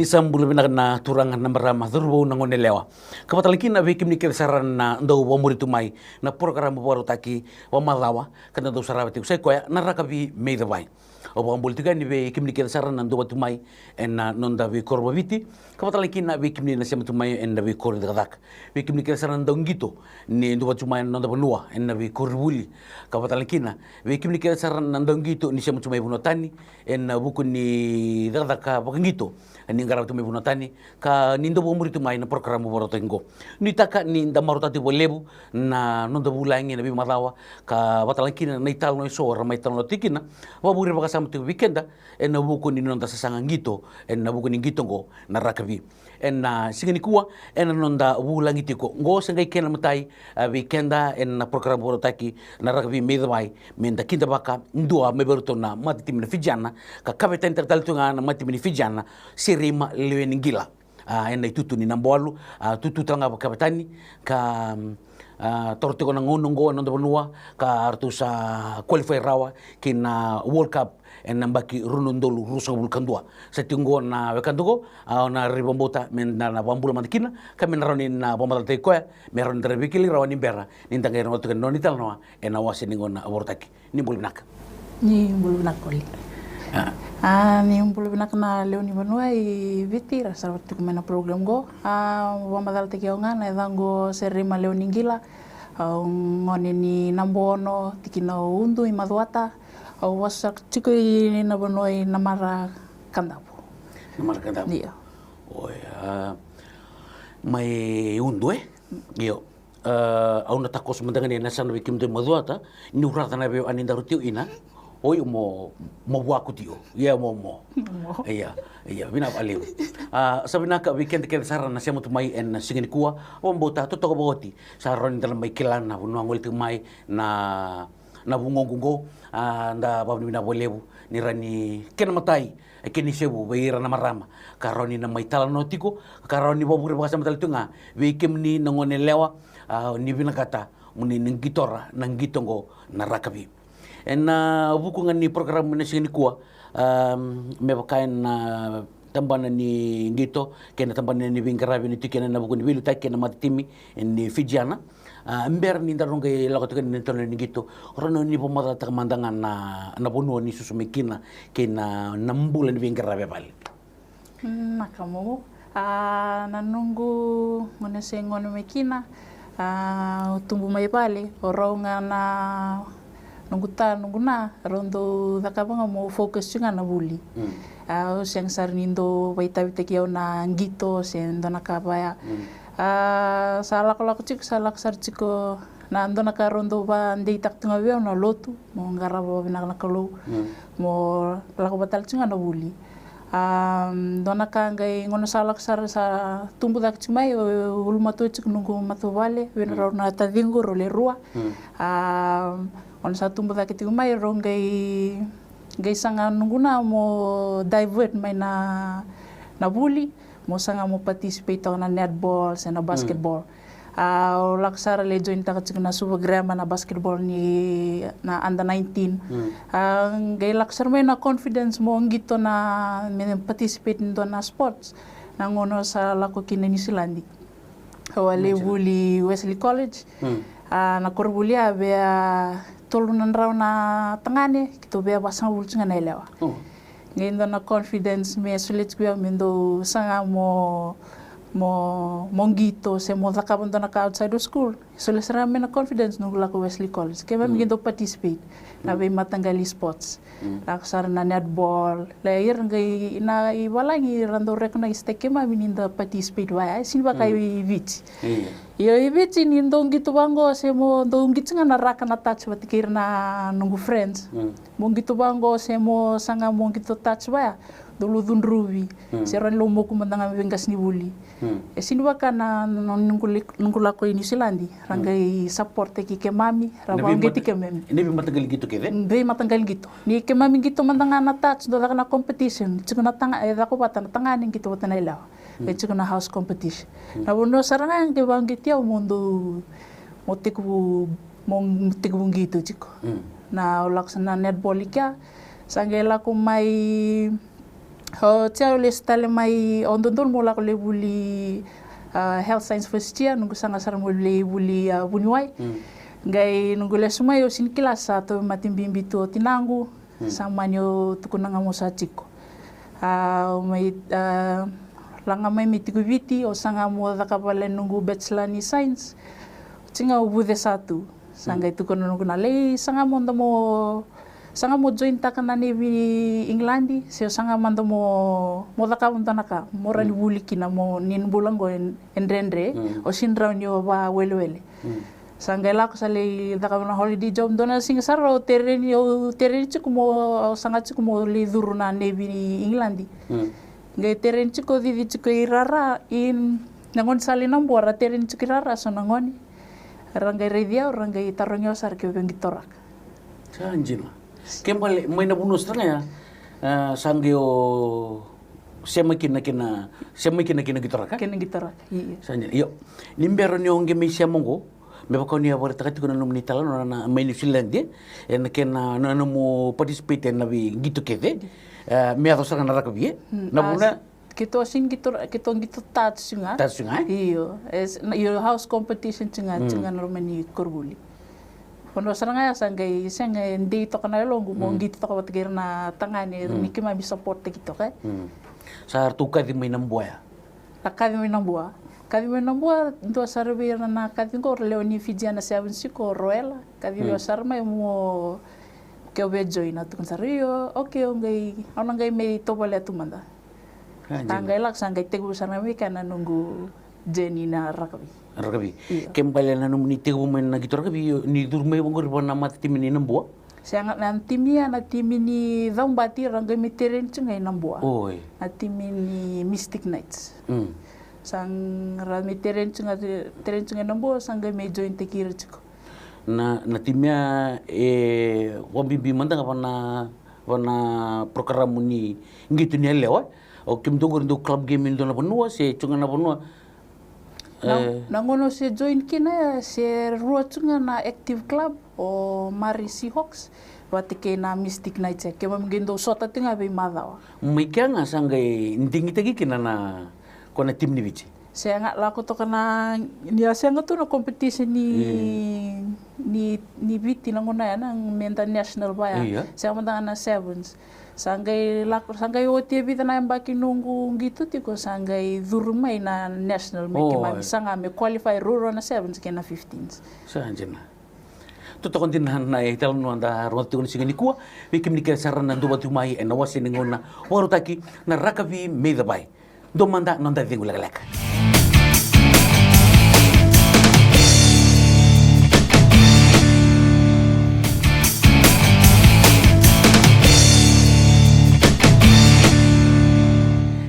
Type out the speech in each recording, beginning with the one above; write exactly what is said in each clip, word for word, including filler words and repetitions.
Sa bula vinaka na turaga, na marama, cauravou, na gone yalewa, ka vata tale kina vei kemuni kece sara na dau vakamuri tu mai na porokaramu vakarautaki vakamacawa ka da dau sarava tiko, sa i koya na Rakavi Me i Cavai. Au vakabula tiko yani vei kemuni kece sara na duavata tu mai ena noda veikoro vakaviti, ka vata tale kina vei kemuni na sema tu mai ena veikoro ni cakacaka. Vei kemuni kece sara na dauqito ni duavata tu mai ena noda vanua ena veikoro ni vuli, ka vata tale kina vei kemuni kece sara na dauqito ni sema tu mai vanua tani ena vuku ni cakacaka vakaqito ni qarava tu mai vanua tani, ka ni dau vakamuri tu mai na porokaramu vakarautaki oqo. Nuitaka ni da marautaka tiko vakalevu na noda vulagi ena veimacawa, ka vata tale kina na italanoa eso era mai talanoa tiko kina, vakavure vakasama tiko vei keda ena vuku ni noda sasaga qito ena vuku ni qito oqo na rakavi. Ena siga nikua, ena noda vulagi tiko oqo, se qai kena imatai, a, vei keda ena porokaramu vakarautaki na Rakavi Me i Cavai, me da kidavaka dua mai vei iratou na matatimi na Fijiana, ka kavetani tale tu ga na matatimi ni Fijiana, Serima Leweniqila. A, ena itutu ni naba walu, a, tutu tale ga vakavetani, ka, a, toro tiko na gauna oqo ena noda vanua ka ratou sa qualify rawa ki na World Cup ena yabaki rua na udolu ruasagavulu ka dua. Sa tiko oqo na wekada oqo, a, au na rairai vakabauta me da na vakabula mada kina, ka me na rawa ni na vakamacalataki koya, me rawa ni da na veikilai rawa ni bera ni da qai rogoca tiko na nona italanoa ena wase ni gauna vakarautaki. Ni bula vinaka. Ni bula vinaka, Oli. A. A, ni bula vinaka na lewe ni vanua i Viti, ra sarava tiko mai na program qo. A, vakamacalataki au ga, na yacaqu o Serima Leweniqila. Au gone ni Nabono, tikina o Udu i Macuata. Au vosa tiko i na vanua i Namara, Kadavu. Namara, Kadavu. Io. Oi, a, mai Udu, e? Io. A, au na takoso mada ga ni na sana vei kemudou i Macuata, niu raica na veiwekani daru tiko kina. Oi, mo, mo vuaku tiko. Ia, mo, mo. Mo. Ia, ia, vinaka vakalevu. A, sa vinaka vei keda kece sara na sema tu mai ena siga nikua. Au vakabauta totoka vakaoti sa rawa ni da na mai kila na vanua gole tiko mai na, na vugoqu qo. A, da vakavinavinaka vakalevu ni rawa ni kena imatai e kena isevu vei ira na marama, ka rawa ni na mai talanoa tiko, ka rawa ni vakavure vakasama tale tu ga vei kemuni na gone yalewa, a, ni vinakata mo ni na qitora na qito oqo na rakavi. Ena vuku ga ni porokaramu ena siga nikua, a, me vaka ena tabana ni qito kei na tabana ni veiqaravi ni tiko kina ena vuku ni veiliutaki kei na matatimi ni Fijiana. A, bera ni daru qai lako tiko ena italanoa ni qito, rawa ni vakamacalataka mada ga na, na vanua ni susu mai kina kei na, na bula ni veiqaravi e vale. Vinaka momo. A, na noqu gone se gone mai kina, a, au tubu mai vale, o rau ga na noqu ta, noqu na, rau dau cakava ga mo focus tu ga na vuli. Mm. A, au sega sara ni dau vakaitavitaki au na qito se dua na ka vaya. Mm. A, sa lakolako tiko, sa lako sara tiko na dua na ka rau dau vakadeitaka tu ga vei au na lotu, mo qarava vakavinaka na Kalou, mm, mo lako vata tale tiko ga na vuli. A, dua na ka qai gauna sa lako sara, sa tubu cake tiko mai, au ulumatua tiko noqu matavuvale vei, mm, rau na taciqu, rau le rua. Mm. A, gauna sa tubu cake tiko mai, rau qai, qai saga noqu na mo divert mai na, na vuli, mo saga mo participate toka na netball se na, mm, basketball. A, au lako sara, le join taka tiko na Suva Grammar na basketball ni na under nineteen. Mm. A, qai lako sara mai na confidence mo qito na, me participate ni dua na sports, na gauna sa lako kina Niusiladi. Au a le vuli Wesley College. Mm. A, na koronivuli a via tolu na drau na tagane, keitou via vasagavulu tiko ga na yalewa. Oh. Qai dua na confidence me solia tiko vei au me dau saga mo, mo, mo qito se mo cakava dua na ka outside of school. Solia sara mai na confidence noqu lako Wesley College. Keimami, mm, qai dau participate na, mm, veimataqali sports. Mm. Lako sara na netball. Le ira qai na i valagi ra dau recognize taki keimami ni da participate vaya. E sini vaka, mm, i Viti. Io. Io, i Viti ni dau qito vaqo se mo dau qito ga na raka na touch vata kei ira na noqu friends. Mm. Mo qito vaqo se mo saga mo qito touch vaya, dau lo cudruvi. Mm. Se rawa ni lo moku mada ga vei qasenivuli. Mm. E sini vaka na, na, na noqu li-, noqu lako i Niusiladi, ra, mm, qai support taki keimami, ra vaqeti keimami. Na veimataqali qito kece? Veimataqali qito. Ni keimami qito mada ga na touch, dau caka na competition. Tiko na taga, e caka vata na tagane, qito vata na yalewa. Mm. E tiko na house competition. Mm. Na vanua sara ga qai vaqeti au mo dau, mo tekivu, mo tekivu qito tiko. Mm. Na, au lako sa na netball i kea, sa qai lako mai Oti au lesu tale mai, au dodonu mo lako lai vuli, ah, health science first year, noqu saga sara mo lai vuli, ah, vuniwai. Qai noqu lesu mai au sini kila sa tauvimate bibi tu o tinaqu. Sa mani au tukuna ga mo sa tiko. Ah, au mai, ah, laga mai me tiko i Viti, au saga mo cakava lai noqu bachelor ni science. Oti ga au vuce sa tu. Sa qai tukuna noqu na lai, saga mo da mo, saga mo join taka na Navy ni England, se saga mada mo, mo cakava dua na ka mo rawa ni vuli kina, mo ni bula qo e, e dredre, o sini rawa ni o vakawelewele. Sa qai lako sa lai cakava na holiday job dua na siga sara, au tereni, au tereni tiko mo, au saga tiko mo lai curu na Navy ni England. Qai tereni tiko, cici tiko i rara, i na gone sa lai Nabua, ra tereni tiko i rara so na gone. Ra qai raici au, ra qai tarogi au sara ke au via qitoraka. Sa dina. Ke bale mai na vanua sara ga ya, ah, sa qai o sema kina, kina, sema kina, kina qitoraka? Kina qitoraka, io. Sa dina, io. Ni bera ni o qai mai sema qo, me vaka ni a vakaraitaka tiko na nomuni talanoa na mai New Zealand, e, na kena, na, na nomu participate ena veiqito kece, e, me yaco sara ga na rakavi, e? Na vuna Keitou sini qito, keitou qito tatu ga. Tatu ga, e? Io, e, s-, na, io, house competition tiko ga, tiko ga na loma ni koronivuli. Vanua sara ga ya sa qai sega, e dei toka na yaloqu mo qito toka vata kei ira na tagane, ira ni keimami support-taki toka, e. Sa ratou kaci mai Nabua ya? A kaci mai Nabua. Kaci mai Nabua, dua sara vei ira na kaci qo, lewe ni Fijiana Sevens tiko, Roela. Kaci lewa sara mai mo, ke au via join, a tukuna sara, io, okay, au qai, au na qai mai tovolea tu mada. Sa qai lako, sa qai tekivu sara mai kea na noqu journey na rakavi. Rakavi. Io. Ke bale na nomuni tekivu mai na qito rakavi, io, ni curu mai vaqori vua na mata timi ni Nabua? Sega, na timi ya, na timi ni Caubati, ra qai mai tereni tu ga i Nabua. Oi. Na timi ni Mystic Knights. Mm. Sa ra mai tereni tu ga, tereni tu ga i Nabua, sa qai mai join-taki ira tiko. Na, na timi ya e vakabibi mada ga va na, va na porokaramu ni qito ni yalewa. O kemudou qori dou club game e dua na vanua se tu ga na vanua? Na, e, na gauna au se join kina ya se rua tu ga na active club, o Marie Seahawks vata kei na Mystic Knights ya. Keimami qai dau sota tu ga veimacawa. Mai kea ga sa qai digitaki kina na, ko na timi ni Viti. Sega, lako toka na, ni a sega tu na competition ni, ni, ni Viti na gauna ya, na meda national va ya. Io. Sega mada ga na sevens. Sa qai lako, sa qai oti e vica na yabaki noqu qito tiko, sa qai curu mai na national me keimami saga me qualify ruarua na sevens kei na fifteens. Sa dina. Totoka dina na italanoa da rogoca tiko na siga nikua. Vei kemuni kece sara na dau vata tiko mai ena wase ni gauna vakarautaki na Rakavi Me iCavai. Dua mada na noda cegu lekaleka.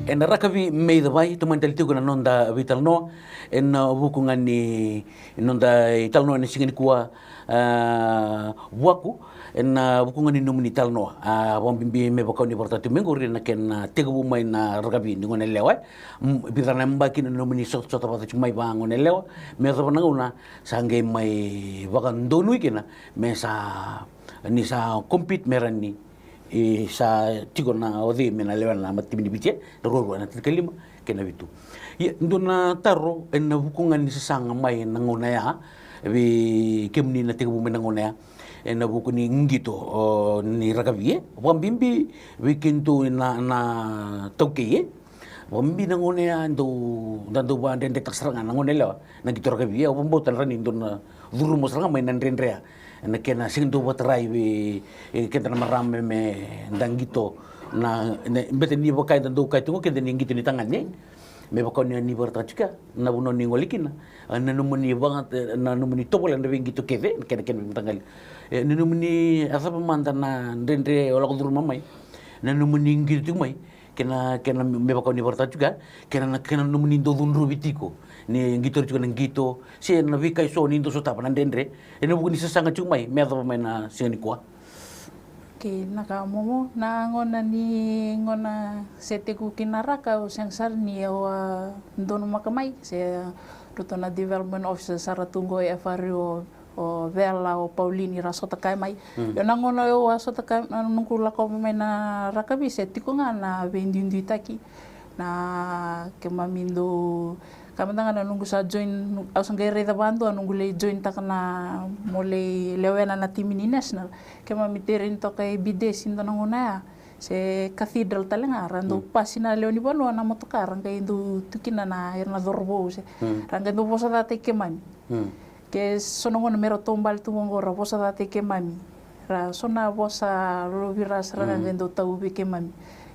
Ena Rakavi Me iCavai, tomani tale tiko na noda veitalanoa ena vuku ga ni noda italanoa ena siga nikua. A, Vuaku, ena vuku ga ni nomuni talanoa, a, vakabibi me vaka o ni vakaraitaka tiko mai qori na kena tekivu mai na rakavi ni gone yalewa, e. M-, vica na yabaki na nomuni sotasota vata tiko mai vaka gone yalewa, me yacova na gauna sa qai mai vakadonui kina me sa, ni sa compete me rawa ni, e, sa tiko na o cei me na lewena na mata timi ni Viti, e, na ruarua, na tinikalima kei na vitu. Ia, dua na taro ena vuku ga ni sasaga mai na gauna ya, vei kemuni na tekivu mai na gauna ya, ena vuku ni qito, o, ni rakavi, e, vakabibi vei keitou na, na taukei, e. Vakabibi na gauna ya dau, da dau vakadredretaka sara ga na gone yalewa na qito rakavi, e. Au vakabauta na rawa ni dau na curuma sara ga mai na dredre ya. Ena kena sega ni dau vakatarai vei, e, keda na marama me da qito na, na, beta ni vaka eda dau kaya tiko keda ni qito ni tagane. Me vaka o ni vakaraitaka tiko ya, na vanua ni gole kina, a, na nomuni vaka, na nomuni tovolea na veiqito kece, kena, kena veimataqali. E, na nomuni, a cava mada na dredre o lako curuma mai, na nomuni qito tiko mai, kena, kena me vaka o ni vakaraitaka tiko ya, kena, kena nomuni dau cudruvi tiko ni qitori tiko na qito, se na veika eso ni dau sotava na dredre ena vuku ni sasaga tiko mai me yacova mai na siga nikua. Kei na ka momo, na gauna ni gauna se tekivu kina raka, au sega sara ni au a donumaka mai, se ratou na development officer sara tu qo e F R U, o Vela, o Paulini ra sota kaya mai. Io na gauna au a sota kaya na noqu lakova mai na rakavi se tiko ga na veiduiduitaki. Na keimami dau, ka mada ga na noqu sa join, au sa qai raica vadua noqu lai join taka na, mo lai lewena na timi ni national. Keimami tereni toka e Bidesi dua na gauna ya. Se Cathedral tale ga, ra dau pasi na lewe ni vanua na motoka, ra qai dau tu kina na ira na cauravou se ra qai dau vosa cataki keimami. Ke so na gauna me ra taubale tu vaqo ra vosa cataki keimami. Ra so na vosa lolovira sa ra qai dau tau vei keimami.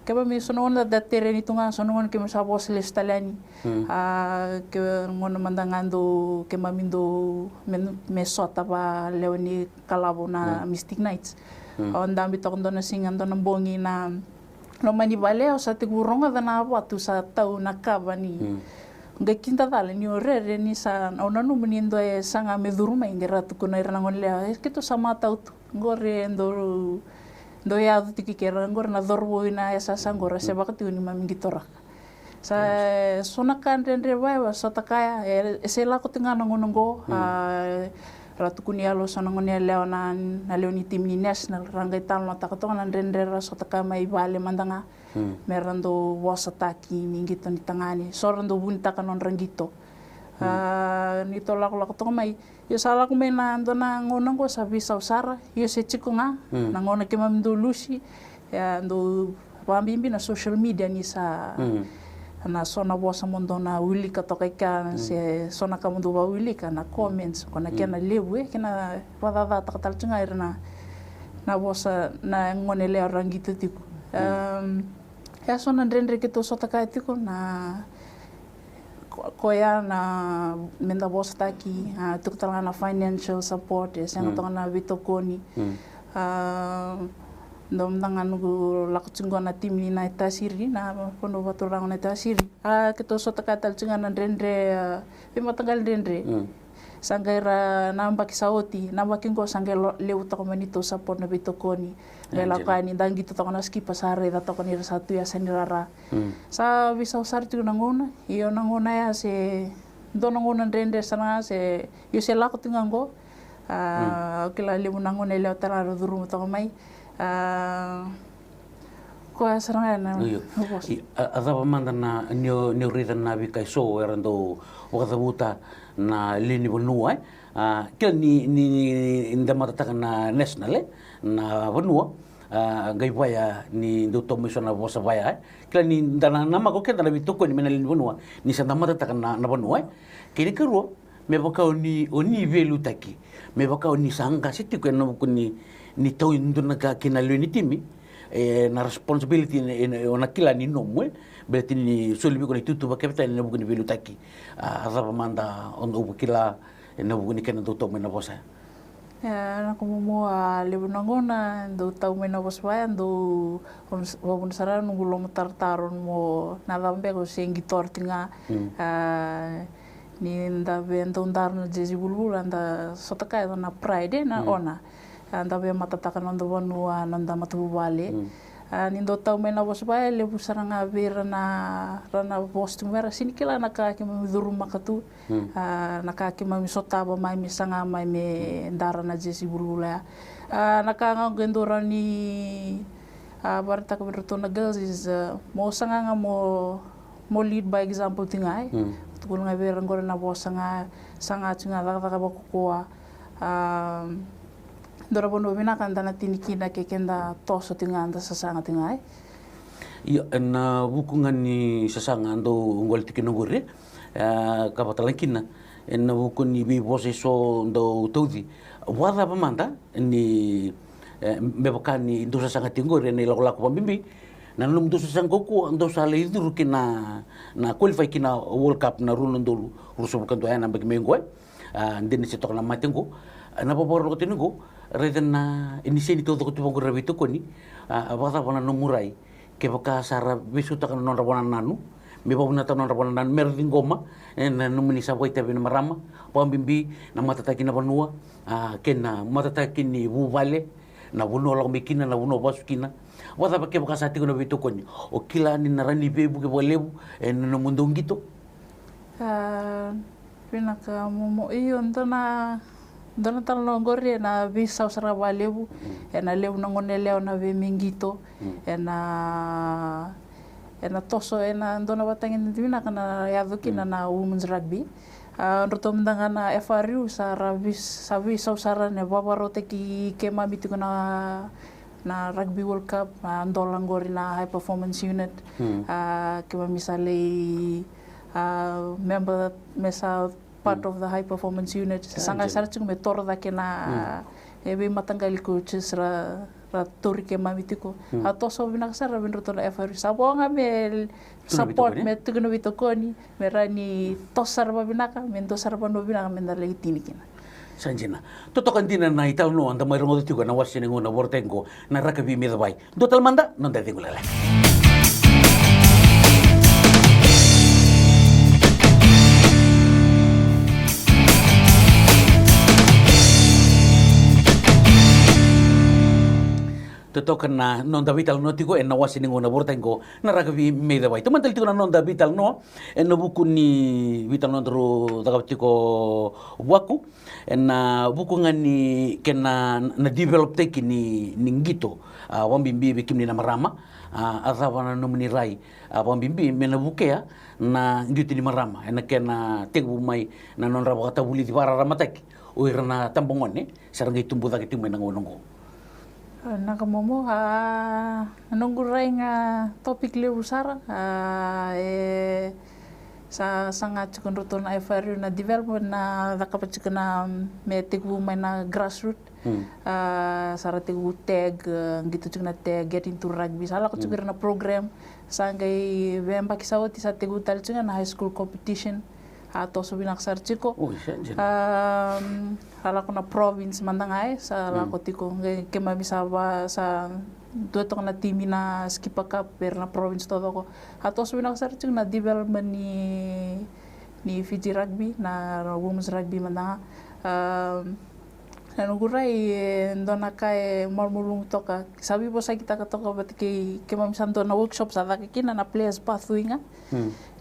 Keimami so na gauna da tereni tu ga, so na gauna keimami sa vosa lesu tale yani. A ke gauna mada ga dau keimami dau me, me sota va lewe ni kalavo na Mystic Knights. Au dabe toka dua na siga, dua na bogi na loma ni vale, au sa tekivu rogoca na vatu sa tau na kava ni. Qai kidacala ni o rere ni sa, au nanuma ni dua e saga me curu mai, qai ra tukuna ira na gone lewa, e keitou sa matau tu. Qori e dau, dau yaco tiko i kera qori na cauravou ina yasayasa qori, se vaka tiko ni mami qitoraka. Sa so na ka dredre vaya, va sota kaya, e, e se lako tiko ga na gauna qo, a, ra tukuni yalo so na gone yalewa na, na lewe ni timi ni national, ra qai talanoataka toka na dredre ra sota kaya mai vale mada ga. Me ra dau vosataki ni qito ni tagane, so ra dau vunitaka nodra qito. A, ni tou lakolako toka mai, io sa lako mai na dua na gauna qo sa veisau sara, io se tiko ga na gauna keimami dau lusi, e a dau vakabibi na social media ni sa na so na vosa mo dau na wilika toka i kea, se so na ka mo dau vakawilika na comments, ko na kena levu, e kena vakacacataka tale tiko ga ira na, na vosa na gone lewa ra qito tiko. Em, e a so na dredre keitou sota kaya tiko na ko, koya na me da vosataki, a, tiko tale ga na financial support, e sega toka na veitokoni. A, dau mada ga noqu lako tiko qo na timi ni Naitasiri, na vanua vakaturaga o Naitasiri. A, keitou sota kaya tale tiko ga na dredre, a, veimataqali dredre. Sa qai ra na yabaki sa oti, na yabaki qo sa qai lo, levu toka mai ni tou support na veitokoni. Qai lako yani da qito toka na skipa sa raica toka ni ra sa tu yasa ni rara. Sa veisau sara tiko na gauna, io na gauna ya se dua na gauna dredre sara ga se, io se lako tiko ga qo. A, au kila levu na gone lewa tale ga ra curuma toka mai. A, koya sara ga na vosa. A, a cava mada na, ni o, ni o raica na veika e so era dau vakacavuta na lewe ni vanua, e? A, kila ni, ni, ni da matataka na national, e? Na vanua, a, qai vaya ni dau tau mai so na vosa vaya, e? Kila ni da na, namaka o keda na veitokoni mai na lewe ni vanua, ni sa da matataka na, na vanua, e? Kei na karua, me vaka o ni, o ni veiliutaki, me vaka o ni sa qase tiko ena vuku ni, ni tau e dua na ka ki na lewe ni timi, e, na responsibility, e, e, o na kila ni nomu, e, baleta ni soli vei iko na itutu vakaveitalia ena vuku ni veiliutaki. A, a cava mada o dau vakila ena vuku ni kena dau tau mai na vosa? E, na ka momo a levu na gauna dau tau mai na vosa vaya, dau vavuna sara noqu lomatarotaro mo na cava beka o se qitora tiko ga. A, ni da via dau dara na jesi vulavula, da sota kaya na pride, e, na ona. A, da via matataka na noda vanua, na noda matavuvale. A, ni dau tau mai na vosa vaya, levu sara ga vei ira na, ra na vosa tiko mai ra sini kila na ka keimami curumaka tu. A, na ka keimami sotava mai me saga mai me dara na jesi vulavula ya. A, na ka ga qai dau rawa ni, a, vakaraitaka vei iratou na girls is, a, mo saga ga mo, mo lead by example tiko ga, e. Tukuna ga vei ira qori na vosa ga, saga tiko ga cakacaka vakakokoa. A, dua na vanua vinaka da na tini kina ke keda toso tiko ga, da sasaga tiko ga, e. Ia, ena vuku ga ni sasaga dau gole tiko kina qori, e, ka vaka tale ga kina ena vuku ni veivosa e so dau tauci. Vakacava mada ni, e, me vaka ni dau sasaga tiko qori ena ilakolako vakabibi na nomudou sasaga kaukaua, dou sa lai curu ki na, na qualify ki na World Cup na rua na udolu ruasagavulu ka dua ena yabaki mai qo, e. A, dina se toka na mate qo. A, na vavakarau tiko qo, raica na, e, ni sega ni taucoko tu vaqori na veitokoni. A, a, vakacava na nomu rai kevaka sa ra veisautaka na nodra vakanananu, me vakavinavinakataka na nodra vakanananu, me ra ciqoma, e, na nomuni sa vakaitavi na marama, vakabibi na matataki na vanua, a, kei na matataki ni vuvale, na vanua lako mai kina, na vanua vasu kina. Vakacava kevaka sa tiko na veitokoni? O kila ni na rawa ni veivuke vakalevu ena nomudou qito? A, vinaka momo, io, dua na, Dua na talanoa oqori ena veisau sara vakalevu, ena levu na gone yalewa na veimeqito, ena, ena toso, ena dua na vatagi vinaka na yaco kina na women's rugby. A, dratou mada ga na F R U sa ra vei, sa veisau sara na vakavakarautaki keimami tiko na, na Rugby World Cup, a, dola oqori na high performance unit. A, keimami sa lai, a, member me sa part of the high performance unit. Sa qai sara tiko me toro cake na, e, veimataqali coaches ra, ra tauri keimami tiko. A toso vinaka sara vei dratou na F R U. Sa vo ga me support, me tukuna veitokoni, me rawa ni toso sara vavinaka, me dua sara vanua vinaka me da lai tini kina. Sa dina. Totoka dina na italanoa da mai rogoca tiko ena wase ni gauna vorotaki qo, na rakavi mai Cavai. Dua tale mada noda cegu lekaleka. Totoka na noda veitalanoa tiko ena wase ni gauna vorotaki qo, na rakavi mai Cavai. Taumada tale tiko na noda veitalanoa ena vuku ni veitalanoa daru cakava tiko vuaku. Ena vuku ga ni kena, na develop taki ni, ni qito, a, vakabibi vei kemuni na marama, a, a cava na nomuni rai, a, vakabibi me na vukea na qito ni marama ena kena tekivu mai na nodra vakatavulici vakararamataki o ira na tabagone sa ra qai tubu cake tiko mai na gauna oqo. A, na ka momo, a, noqu rai ga topic levu sara, a, e, sa, sa ga tiko dratou na F R U na development na cakava tiko na, me tekivu mai na grassroot. A, sa ra tekivu tag, a, qito tiko na tag, get into rugby, sa lako tiko ira na program, sa qai veiyabaki sa oti sa tekivu tale tiko na high school competition. A toso vinaka sara tiko. Oi, sa dina. Am, a lako na province mada ga, e, sa lako tiko. Qai keimami sa va, sa dua toka na timi na Skipper Cup, vei ira na province taucoko. A toso vinaka sara tiko na development ni, ni Fiji rugby, na, na women's rugby mada ga. Am, Na noqu rai, e dua na ka e malumalumu toka. Sa veivosakitaka toka vata kei keimami sa dua na workshop sa caka kina na players pathway ga.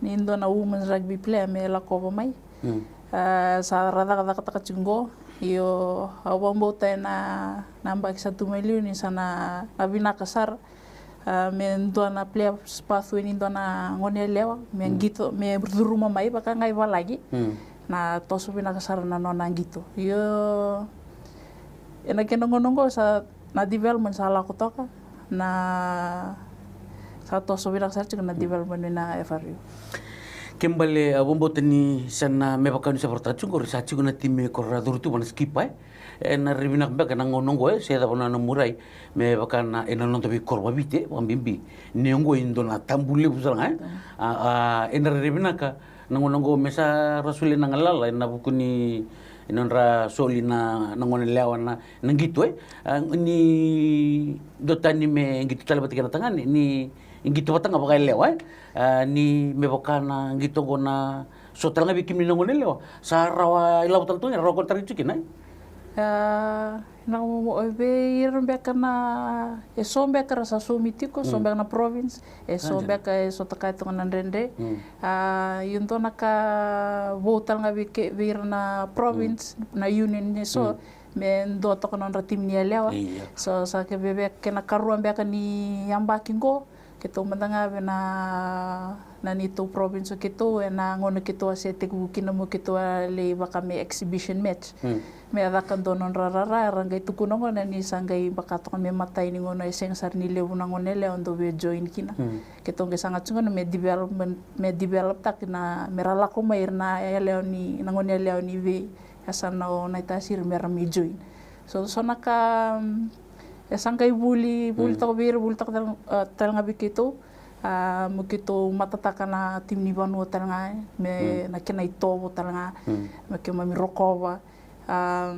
Ni dua na women's rugby player me lakova mai. A, sa ra cakacakataka tiko qo. Io, au vakabauta ena, na yabaki sa tu mai liu ni sa na, na vinaka sara. A, me dua na players pathway ni dua na gone yalewa, me qito, me curuma mai vaka ga i valagi. Na toso vinaka sara na nona qito. Io, ena kena gauna oqo sa na development sa lako toka, na sa toso vinaka sara tiko na development na F R U. Ke bale, a, vakabauta ni sa na me vaka ni sa vakaraitaka tiko qori, sa tiko na timi ko ra curu tu va na Skipper, e. Ena rairai vinaka beka na gauna oqo, e, se cava na nomu rai me vaka na, ena noda veikoro vakaViti, e, vakabibi ni oqo e dua na tabu levu sara ga, e. A, a, ena rairai vinaka na gauna oqo me sa ra solia na galala ena vuku ni, ena nodra soli na, na gone yalewa na, na qito, e. A, ni dua tani me qito tale vata kei na tagane, ni qito vata ga vakayalewa, e. A, ni me vaka na qito oqo na so tale ga vei kemuni na gone yalewa. Sa rawa ilavo tale tu ga, rawa contract tu kina, e? A, na, vei ira beka na, e so beka ra sa saumi tiko, so beka na province, e so beka e sotava toka na dredre. A, io, dua na ka vou tale ga vei ke, vei ira na province, na union e so, me dua toka na nodra timi ni yalewa. Io. So sa ke veve kena karua beka ni yabaki qo, keitou mada ga vei na, na neitou province o keitou, ena gauna keitou a se tekivu kina mo keitou a lai vaka me exhibition match. Me caka dua nodra rara, era qai tukuna gona ni sa qai vaka toka me matai ni gauna e sega sara ni levu na gone yalewa dau via join kina. Keitou qai saga tiko gona me development, me develop taki na, me ra lako mai ira na yalewa ni, na gone yalewa ni vei yasana o Naitasiri me ra mai join. So, so na ka, mm, e sa qai vuli, vuli toka vei ira, vuli toka tale, a, tale ga vei keitou. A, mo keitou matataka na timi ni vanua tale ga, e, me na kena itovo tale ga, me keimami rokova. A,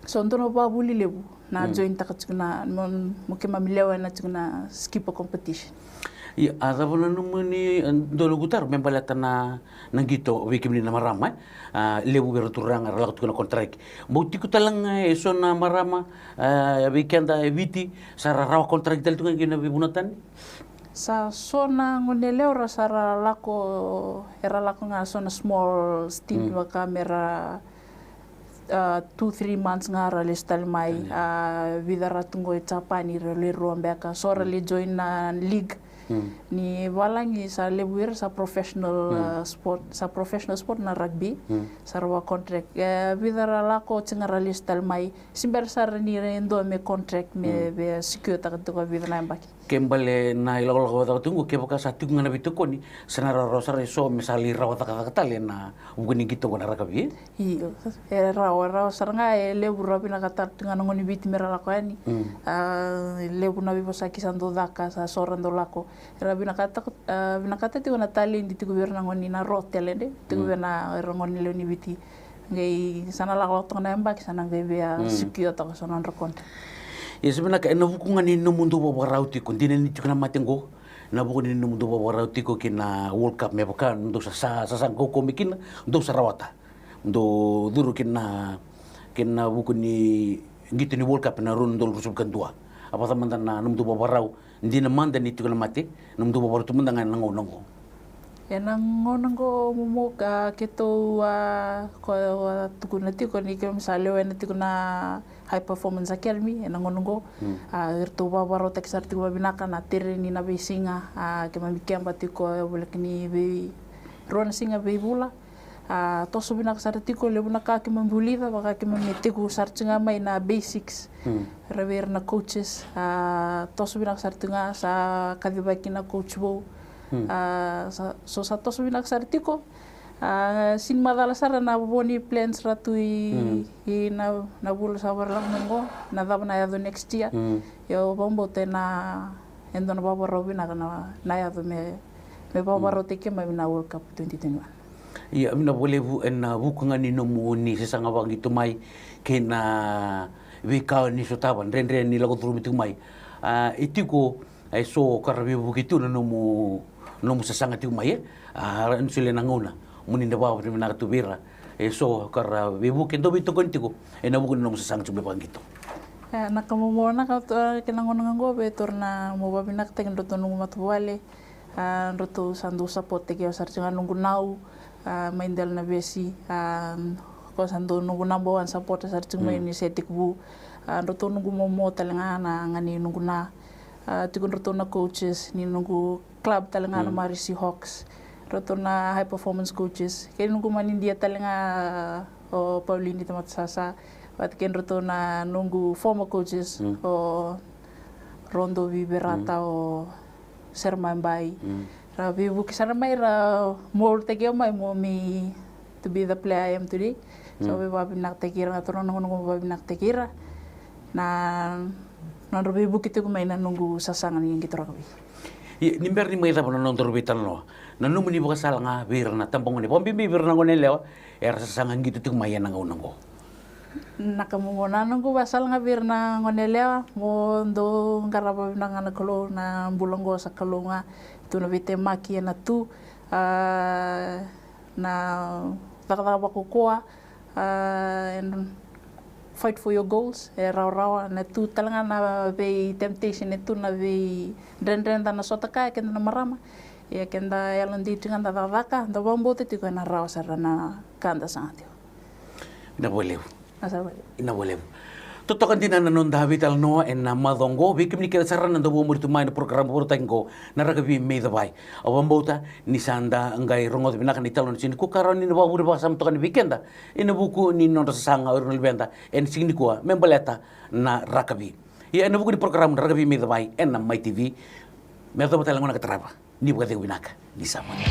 so dua na vakavuli levu na join taka tiko na, mo, mo keimami lewena tiko na Skipper competition. Ia, a cava na nomuni, e, dua noqu taro me baleta na, na qito vei kemuni na marama, e? A, levu vei ira na turaga ra lako tiko na contract. Bau tiko tale ga e so na marama, e, vei keda e Viti, sa ra rawa contract tale tu ga kina vei vuna tani? Sa so na gone yalewa ra sa ra lako, era lako ga so na small stint vaka me ra a, two three months ga ra lesu tale mai. A, vica ra tu qo e Japani, ra lai rua beka, so ra lai join na league. Ni valagi sa levu ira sa professional, a, sport, sa professional sport na rugby. Sa ra va contract. E, vica ra lako oti ga ra lesu tale mai. Se bera sara ni ra dua me contract me via secure taka tiko a vica na yabaki. Ke bale na ilakolako vata tiko qo, kevaka sa tiko ga na veitokoni, sa na rawarawa sara eso me sa lai rawa cakacaka tale na vuku ni qito qo na rakavi. Io, e rawa, rawa sara ga, e levu ra vinakata tiko ga na gone ni Viti me ra lako yani. A, e levu na veivosaki sa dau caka, sa so ra dau lako. Era vinakata, a, vinakata tiko na taledi tiko vei ira na gone ni na raw talent, tiko vei na era gone lewe ni Viti. Qai sa na lakolako toka na yabaki, sa na qai via secure toka so na nodra contract. Ia sa vinaka, ena vuku ga ni nomudou vakarau tiko, dina ni tiko na mate qo, na vuku ni nomudou vakarau tiko ki na World Cup me vaka dou sa, sa, sa, sa kaukauwa mai kina, dou sa rawata. Dou curu ki na, ki na vuku ni qito ni World Cup ena rua na udolu ruasagavulu ka dua. A vata mada na nomudou vakarau, dina mada ni tiko na mate, nomudou vakarau tu mada ga ena gauna qo. Ena gauna qo momo ka keitou a, ko a tukuna tiko ni keimami sa lewena tiko na High Performance Academy, ena gauna qo. A, eratou vavarautaki sara tiko vavinaka na tereni na veisiga, a, keimami keba tiko e voleka ni vei rua na siga veivula. A, toso vinaka sara tiko, levu na ka keimami vulica, vaka keimami tekivu sara tiko ga mai na basics. Ra vei ira na coaches, a, toso vinaka sara tiko ga, sa kacivaki na coach vou. A, sa, so sa toso vinaka sara tiko. A, sini macala sara na vo ni plans ra tu i, i na, na vula sa vakarau mai qo, na cava na yaco next year. Io, vakabauta ena, e dua na vavarau vinaka na, na yaco me, me vavarautaki keimami na World Cup twenty twenty-one. Ia, vinaka vakalevu ena vuku ga ni nomuni sasaga vakaqito mai kei na veika ni sotava, dredre ni lako curuma tiko mai. A, e tiko, e so ka ra veivuke tu na nomu, nomu sasaga tiko mai, e? A, ni solia na gauna mo ni na vakavinavinaka tu vei ira. E so ka ra veivuke, dau veitokoni tiko ena vuku ni nomu sasaga tiko mai vakaqito. E, na ka momo na ka, e, kei na gauna ga qo, vei ratou na mo vavinakataki ratou noqu matavuvale. A, ratou sa dau support-taki au sara tiko ga noqu nau, a, mai Delainavesi, a, ko sa dau noqu number one supporter sara tiko mai ni se tekivu. A, ratou noqu momo tale ga na, ga ni noqu na, a, tiko ratou na coaches ni noqu club tale ga na Marist Hawks. Ratou na high performance coaches. Kei noqu manidia tale ga o Pauline Tamatasasa. Vata kei ratou na noqu former coaches, o Rodovi Verata, o Sera Mabai. Ra veivuke sara mai, ra mold-taki au mai mo me to be the player I am today. So veivakavinakataki ira, na toro na gauna mo vavinakataki ira. Na nodra veivuke tiko mai na noqu sasaga ni qito rakavi. Ia, ni bera ni mai cava na nodaru veitalanoa, na nomuni vakasala ga vei ira na tabagone, vakabibi vei ira na gone yalewa era sasaga qito tiko mai ena gauna oqo. Na ka momo na noqu vakasala ga vei ira na gone yalewa, mo dou qarava vinaka ga na Kalou, na bula oqo sa Kalou ga. Tu na veitemaki ena tu, a, na cakacaka vakaukauwa, a, and fight for your goals, e rawarawa, na tu tale ga na vei temptation, e tu na veidredre da na sota kaya keda na marama. Ia keda yalodei tiko ga da cakacaka, da vakabauta tiko ena rawa sara na ka da saga tiko. Vinaka vakalevu. Vinaka vakalevu. Totoka dina na noda veitalanoa ena macawa oqo. Vei kemuni kece sara na dau vakamuri tu mai na program vakarautaki oqo, na Rakavi Me iCavai. Au vakabauta ni sa da qai rogoca vinaka na italanoa ni siga nikua, ka rawa ni na vakavure vakasama toka yani vei keda ena vuku ni nodra sasaga o ira na luveda ena siga nikua me baleta na rakavi. Ia ena vuku ni program na Rakavi Me iCavai ena Mai TV. Me yacova tale na gauna ka tarava. Ni vakacegu vinaka, ni sa mani.